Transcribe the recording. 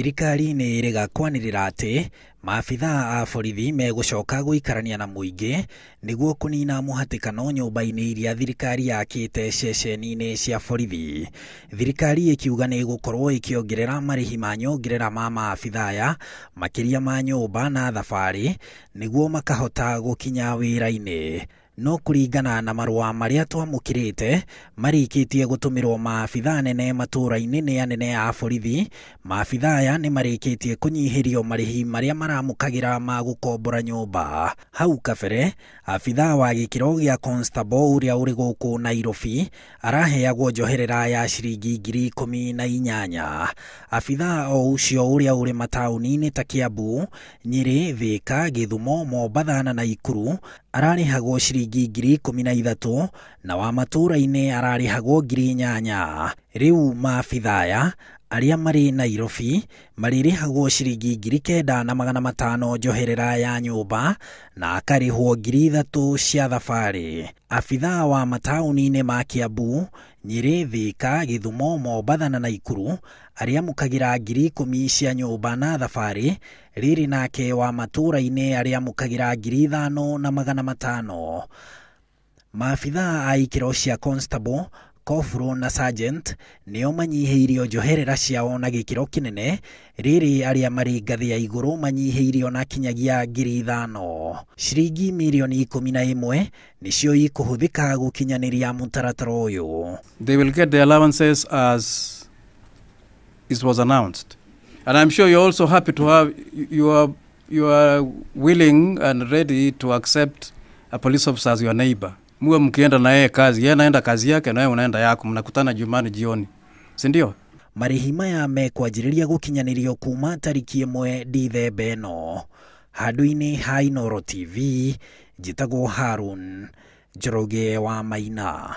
Thirikari nĩ ĩrĩga kwanĩrĩra atĩ maabithaa a borithi megũcoka gũikarania na mũingĩ nĩguo kũnina mũhatĩkano nyũmba-inĩ iria thirikari yakĩte ceceni-inĩ cia borithi. Thirikari ĩkiuga nĩ ĩgũkorwo ĩkĩongerera marĩhi ma nyongerera ma maabithaa aya makĩria ma nyũmba na thabarĩ nĩguo makahota gũkinya wĩra-inĩ. No kũringana na marũa marĩa twamũkĩrĩte marĩkĩtie gũtũmĩrwo maabithaa anene matũũra-inĩ nĩ anene a borithi, maabithaa aya nĩ marĩkĩtie kũnyihĩrio marĩhi marĩa maramũkagĩra ma gũkombora nyũmba. Hau kabere, abithaa wa gĩkĩro gĩa constable ũrĩa ũrĩ gũkũ Nairobi araheagwo njoherera ya ciringi 18,000. Abithaa o ũcio ũrĩa ũrĩ mataũni-inĩ ta Kiambu, Nyĩrĩ, Thĩka, Gĩthumo, Mombatha na Naikuru ararĩhagwo ciringi 13,000 na wa matũũra-inĩ ararĩhagwo 8,000. Rĩu maabithaa aya arĩa marĩ Nairobi marĩrĩhagwo ciringi 9,500 njoherera ya nyũmba na akarĩhwo 3,000 cia thabarĩ. Abithaa wa mataũni-inĩ ma Kiambu, Nyĩrĩ, Thĩka, Gĩthumo, Mombatha na Naikuru arĩamũkagĩra 10,000 cia nyũmba na thabarĩ, rĩrĩ nake wa matũũra-inĩ arĩamũkagĩra 5,500. Maabithaa a ikĩro cia constable, koburo na sergeant nĩo manyihĩirio njoherera ciao na gĩkĩro kĩnene, rĩrĩ arĩa marĩ ngathĩ ya igũrũ manyihĩirio na kinyagia 5,000. Ciringi mirioni 11 nĩcio ikũhũthĩka gũkinyanĩria mũtaratara ũyũ. They will get the allowances as it was announced. And I'm sure you're also happy to have, you are willing and ready to accept a police officer as your neighbor. Muwe mkienda na yeye kazi, yeye anaenda kazi yake na wewe unaenda yako, mnakutana Jumani jioni. Si ndio? Marĩhi maya mekwanjĩrĩria gũkinyanĩrio kuma tarĩki 1 Dithemba ĩno. Handũ-inĩ ha Inooro TV, njĩtagwo Harun Njoroge wa Maina.